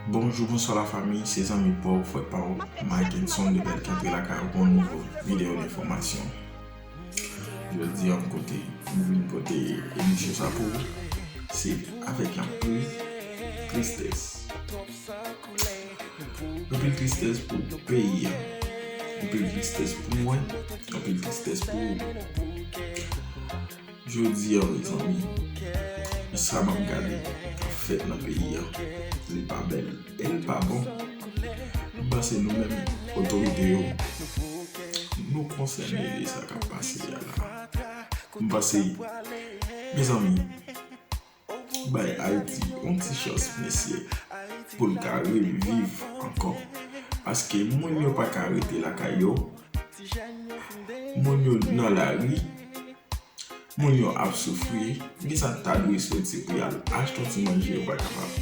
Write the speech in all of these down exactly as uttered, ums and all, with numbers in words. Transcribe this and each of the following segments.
Bonjou, bonswa lafanmi, se zanmi pa w, frè pa w, Mike Henson de Bèlke antre lakay ou pou yon nouvo videyo enfòmasyon. Jodi a, m kote, m vin pote emisyon sa pou ou. Se avèk anpil tristès. Anpil tristès pou peyi a. Anpil tristès pou mwen. Anpil tristès pou ou. Jodi a, mezanmi, sa m ap gade k ap fèt nan peyi a, li pa bèl e li pa bon. M panse nou menm, otorite yo, nou konsène de sa k ap pase a la. M panse, mezanmi, bay Ayiti yon ti chans, mesye, pou l ka reviv ankò. Paske moun yo pa ka rete lakay yo. Moun yo nan lari. Moun yo ap soufri. Gen sa k ta dwe soti pou y al achte yon ti manje, yo pa kapab.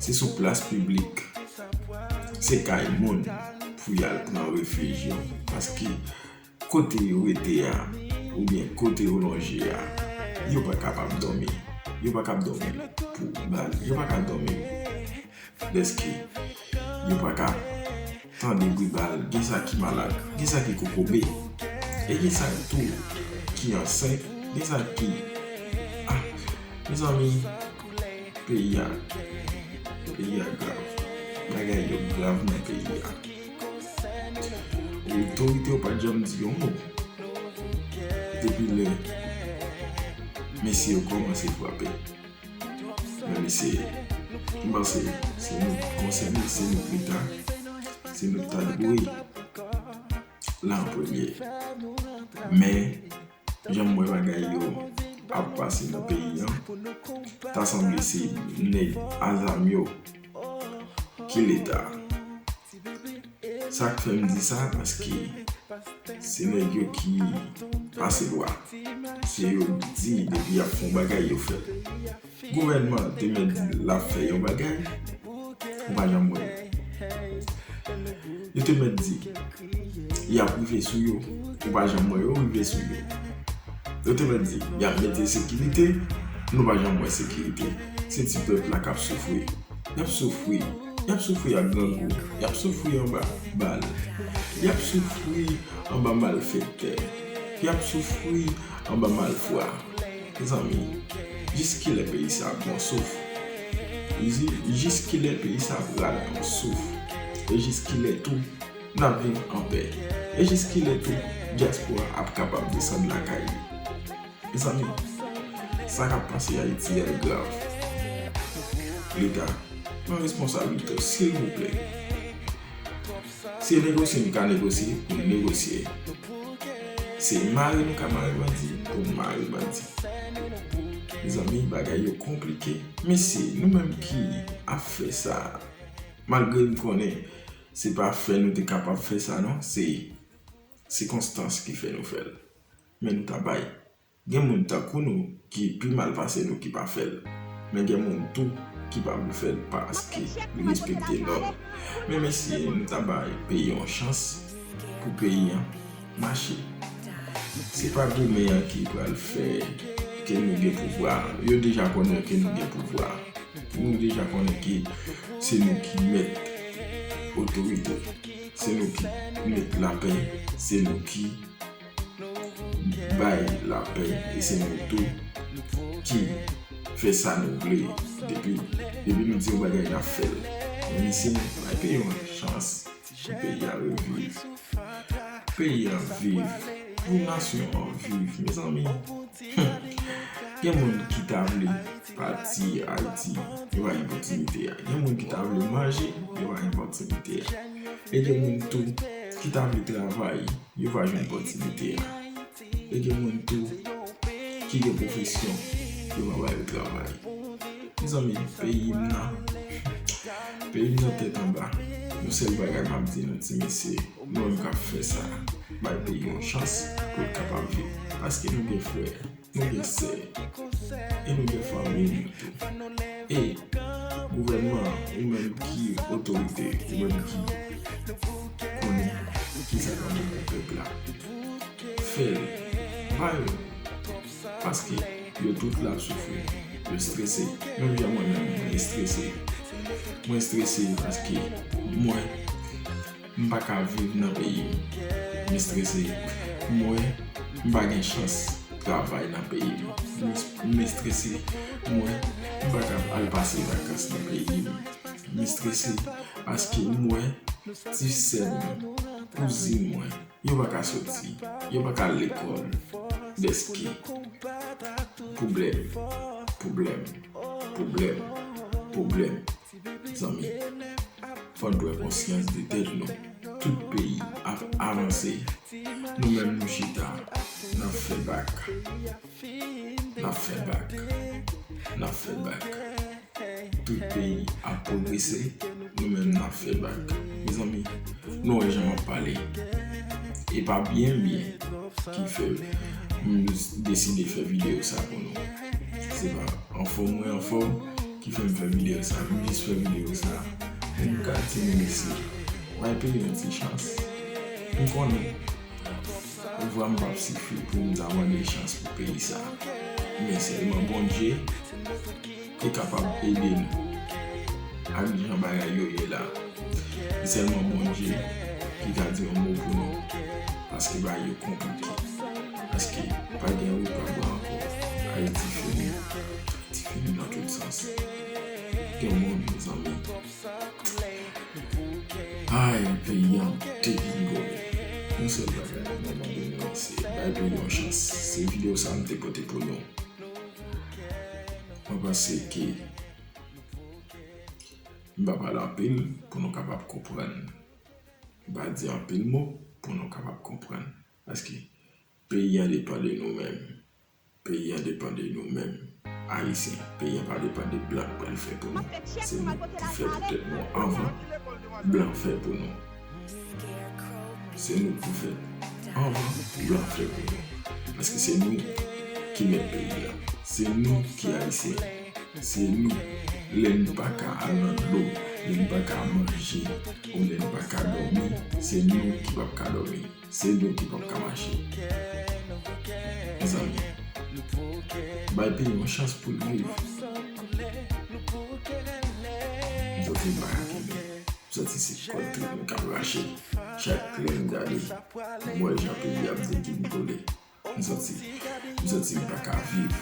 Se sou plas piblik. Se kay moun pou y al pran refij yo. Paske kote yo rete a, oubyen kote yo lonje a, yo pa kapab dòmi. Yo pa kab dòmi pou bal. Yo pa ka dòmi dèske yo pa ka tande bri bal. Gen sa ki malad, gen sa ki kokobe, e gen sa tou ki ansent, gen sa ki, ah, mezanmi, peyi a, peyi a grav. Bagay yo grav nan peyi a. Otorite yo pa t janm di yon mo. Depi lè mesye yo kòmanse frape. Men mesye, m panse se nou k konsène, se nou k leta, se nou k ta dwe la an premye. Men, jan m wè bagay yo ap pase nan peyi a, ta sanble se nèg a zam yo ki leta. Sa k fè m di sa, paske se nèg yo ki pase lwa. Se yo k di depi y ap fè yon bagay, yo fè l. Gouvènman te mèt di l ap fè yon bagay, ou pa janm wè l. Yo te mèt di y ap rive sou yo, ou pa janm wè yo rive sou yo. Yo te mèt di y ap mete sekirite, nou pa janm wè sekirite. Se ti pèp la k ap soufri. Y ap soufri. Y ap soufri ak grangou. Y ap soufri anba bal. Y ap soufri anba malfektè. Y ap soufri anba malfwa. Mezanmi, jiskilè peyi sa ap yon souf? Jis, jiskilè peyi sa ap rale yon souf? E jiskilè tou n ap viv anpè? E jiskilè tou dyaspora ap kapab desann lakay li? Mezanmi, sa k ap pase Ayiti a grav. Leta, pran responsablite w, silvouplè. Se negosye n ka negosye, pou n negosye. Se mare nou ka mare bandi, pou n mare bandi. Mezanmi, bagay yo konplike. Mesye, nou menm ki ap fè sa, malgre m konnen se pa fè nou te kapab fè sa, non, se sikonstans ki fè nou fè l. Men nou ta bay. Gen moun tankou nou ki pi mal pase nou ki pa fè l. Men gen moun tou ki pa vle fè l paske li respekte lòd. Men mesye, nou ta bay peyi yon chans pou peyi an mache. Se pa goumen an ki pral fè ke nou gen pouvwa. Yo deja konnen ke nou gen pouvwa. Nou deja konnen ke se nou ki mèt otorite. Se nou ki mèt lapè. Se nou ki bay lapè, e se nou tou ki fè sa nou vle. Depi, depi nou di yon bagay, n ap fè l. Men mesye, bay peyi yon chans pou peyi a reviv. Peyi a viv, pou nasyon an viv, mezanmi. Gen moun ki ta vle pati Ayiti, yo pa gen pòtinite a. Gen moun ki ta vle manje, yo pa gen pòtinite a. E gen moun tou ki ta vle travay, yo pa jwenn pòtinite a. E gen moun tou ki gen pwofesyon, yo pa ba yo travay. Mezanmi, peyi m nan, peyi m nan tèt anba. Yon sèl bagay m ap di nou, ti mesye, nou menm k ap fè sa, bay peyi yon chans pou l kapab viv. Paske nou gen frè, nou gen sè, e nou gen fanmi nou tou. E gouvènman, ou menm ki otorite, ou menm ki konnen kisa k ap bon pou pèp la, fè l. Ba yo. Paske yo tout la ap soufri. Yo strese. Menm jan mwen menm, mwen strese. Mwen strese paske mwen, m pa ka viv nan peyi m. Mwen strese, mwen, m pa gen chans travay nan peyi m. Mwen, mwen strese, mwen, m pa ka al pase vakans nan peyi m. Mwen strese paske mwen, ti sè m, kouzin mwen, yo pa ka soti, yo pa ka al lekòl. Dèske pwoblèm, pwoblèm, pwoblèm, pwoblèm. Zanmi, fò n pran konsyans de tèt nou. Tout peyi ap avanse. Nou menm nou chita, n ap fè bak. N ap fè bak. N ap fè bak. Tout peyi ap pwogrese, nou menm n ap fè bak. Mezanmi, nou wè jan m ap pale. E pa byen byen ki fè m deside fè videyo sa pou nou. Se pa anfòm mwen anfòm ki fè m fè videyo sa. M jis fè videyo sa pou m ka di nou mèsi. Bay peyi yon ti chans. M konnen pouvwa m p ap sifi pou m ta mande chans pou peyi sa. Men sèlman Bondye ki kapab ede nou ak jan bagay yo ye la. Se sèlman Bondye ki ka di yon mo pou nou. Paske bagay yo konplike. Paske pa gen wout pa bò ankò. Ayiti fini. Ayiti fini nan tout sans. Gen moun, mezanmi. Ay, peyi an degringole. Yon sèl bagay mwen mande nou, se bay peyi yon chans. Se videyo sa m te pote pou nou. Mwen panse ke m pa pale anpil pou nou kapab konprann. M pa di anpil mo pou nou kapab konprann. Paske peyi an depann de nou menm. Peyi an depann de nou menm, Ayisyen. Peyi an pa depann de blan k pral fè pou nou. Se nou ki fè poutèt nou anvan blan fè pou nou. Se nou ki fè anvan blan fè pou nou. Paske se nou ki mèt peyi a. Se nou ki Ayisyen. Se nou. Lè n pa ka al nan dlo, lè n pa ka manje, ou lè n pa ka dòmi, se nou ki p ap ka dòmi. Se nou ki p ap ka mache. Mezanmi, bay peyi yon chans pou l viv. M santi m pa ka kenbe. M santi se kòd trip mwen k ap rache. Chak lè m gade, m wè jan peyi ap degringole. M santi, m santi m pa ka viv.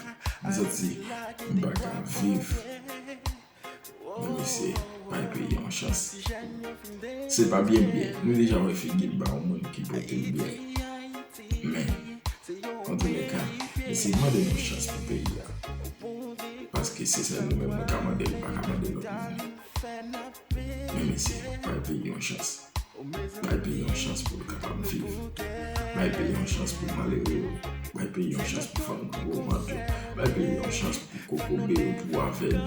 M santi m pa ka viv. Men mesye, bay peyi a yon chans. Se pa byen byen. Nou deja wè figi l ba yon moun ki pote l byen. Men, antouleka, mesye, mande yon chans pou peyi a. Paske se sèl nou menm mwen ka mande l, m pa ka mande lòt moun. Men mesye, bay peyi yon chans. Bay peyi yon chans pou l kapab viv. Bay peyi yon chans pou malere yo. Bay peyi yon chans pou fanm gwo vant yo. Bay peyi yon chans pou kokobe yo, pou avèg yo.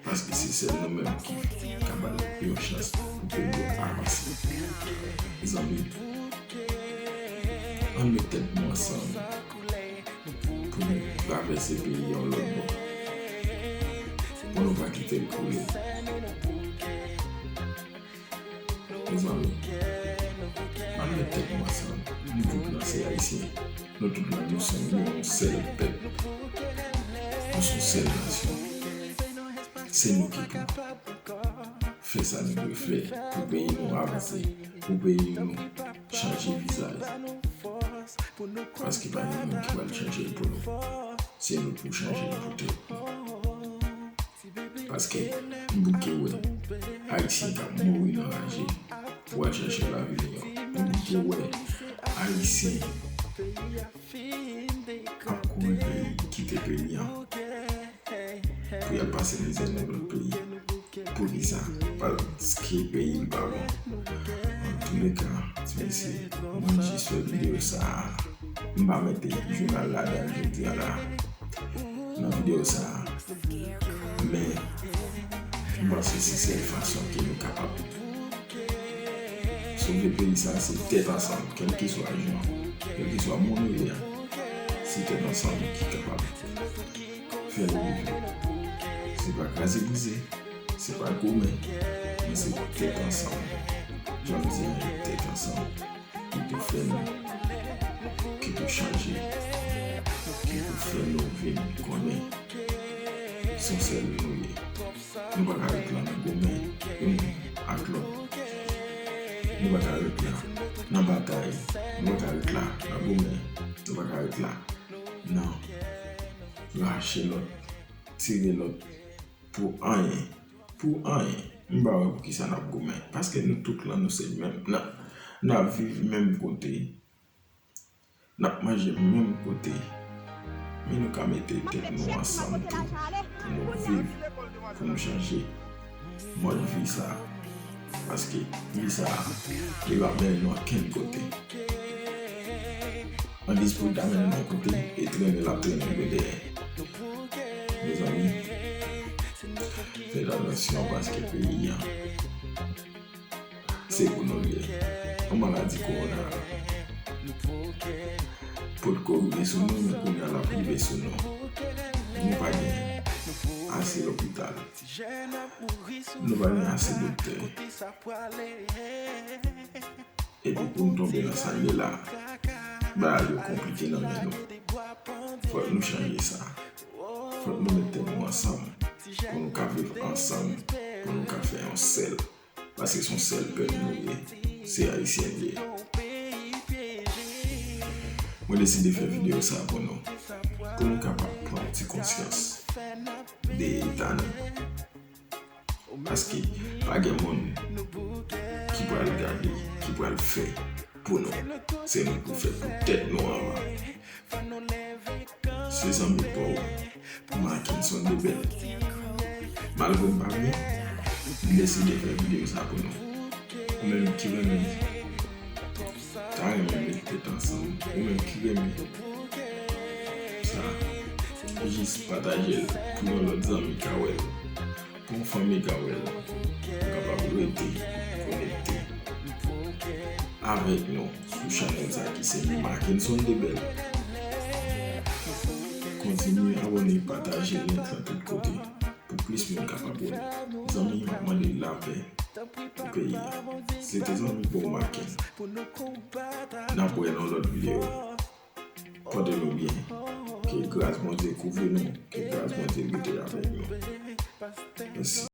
Paske se sèl nou menm ki ka bay yon chans pou peyi a avanse. Mezanmi, ann met tèt nou ansanm pou nou travèse peyi a yon lòt bò. Pou nou pa kite l koule. Mezanmi, ann met tèt nou ansanm. Nou tout la se Ayisyen. Nou tout la nou se yon sèl pèp. Nou se yon sèl nasyon. Se nou ki pou fè sa nou dwe fè pou peyi nou avanse, pou peyi nou chanje vizaj. Paske pa gen moun ki pral chanje l pou nou. Se nou pou chanje l pou tèt nou. Paske m bouke wè Ayisyen k ap mouri nan raje pou al chèche lavi miyò. M bouke wè Ayisyen ap kouri peyi, kite peyi an pou y al pase mizè nan lòt peyi. Poukisa? Paske peyi l pa bon. Antouleka, ti mesye, mwen jis fè videyo sa a. M pa mete jounal ladan l jodi a la, nan videyo sa a. Men, m panse se sèl fason ke nou kapab sove peyi sa a, se tèt ansanm, kèlkeswa jan, kèlkeswa moun ou ye a, se tèt ansanm ki kapab fè nou rive. Se pa kraze brize, se pa goumen, men se tèt ansanm. Jan m di a, tèt ansanm ki pou fè nou, ki pou chanje, ki pou fè nou vin konnen Se yon sèl nou ye. Nou pa ka ret la nan goumen youn ak lòt. Nou pa ka ret la nan batay. Nou pa ka ret la nan goumen. Nou pa ka ret la nan rache lòt, tire lòt pou anyen. Pou anyen. M pa wè poukisa n ap goumen. Paske nou tout lan, nou se menm. N ap, n ap viv menm kote. N ap manje menm kote. Men nou ka mete tèt nou ansanm tou pou nou viv, pou nou chanje mòd vi sa a. Paske vi sa a, li p ap mennen nou ankenn kote. Angiz pou l ta mennen nou yon kote, e trennen l ap trennen nou dèyè. Mezanmi, fè atansyon paske peyi a, se pou nou l ye. Yon maladi kowona a potko rive sou nou, men kounye a l ap rive sou nou. Nou pa gen ase lopital. Nou pa gen ase doktè. Epi pou n tonbe nan sa n ye la, bagay yo konplike nan men nou. Fòk nou chanje sa. Fòk nou met tèt nou ansanm pou nou ka viv ansanm, pou nou ka fè yon sèl. Paske se yon sèl pèp nou ye. Se Ayisyen n ye. Mwen deside fè videyo sa pou nou, pou nou kapab pran ti konsyans de eta nou. Paske pa gen moun ki pral gade, ki pral fè pou nou. Se nou pou fè pou tèt nou anvan. Se zanmi pa w, Mackenson Debel. Malgre m pa byen, m deside fè videyo sa pou nou. Ou menm ki renmen, ta renmen met tèt ansanm. Ou menm ki renmen sa, jis pataje l pou yon lòt zanmi ka wè l. Pou yon fanmi ka wè l, ou kapab rete konekte avèk nou sou chanèl sa ki se Mackenson Debel. Kontinye abòne, pataje link lan tout kote pou plis moun kapab wè l. Zanmi, m ap mande lapè pou peyi a. Se te zanmi pa w Maken. N ap wè nan lòt videyo. Pòte nou byen. Ke gras Bondye kouvri nou. Ke gras Bondye rete avèk nou. Mèsi.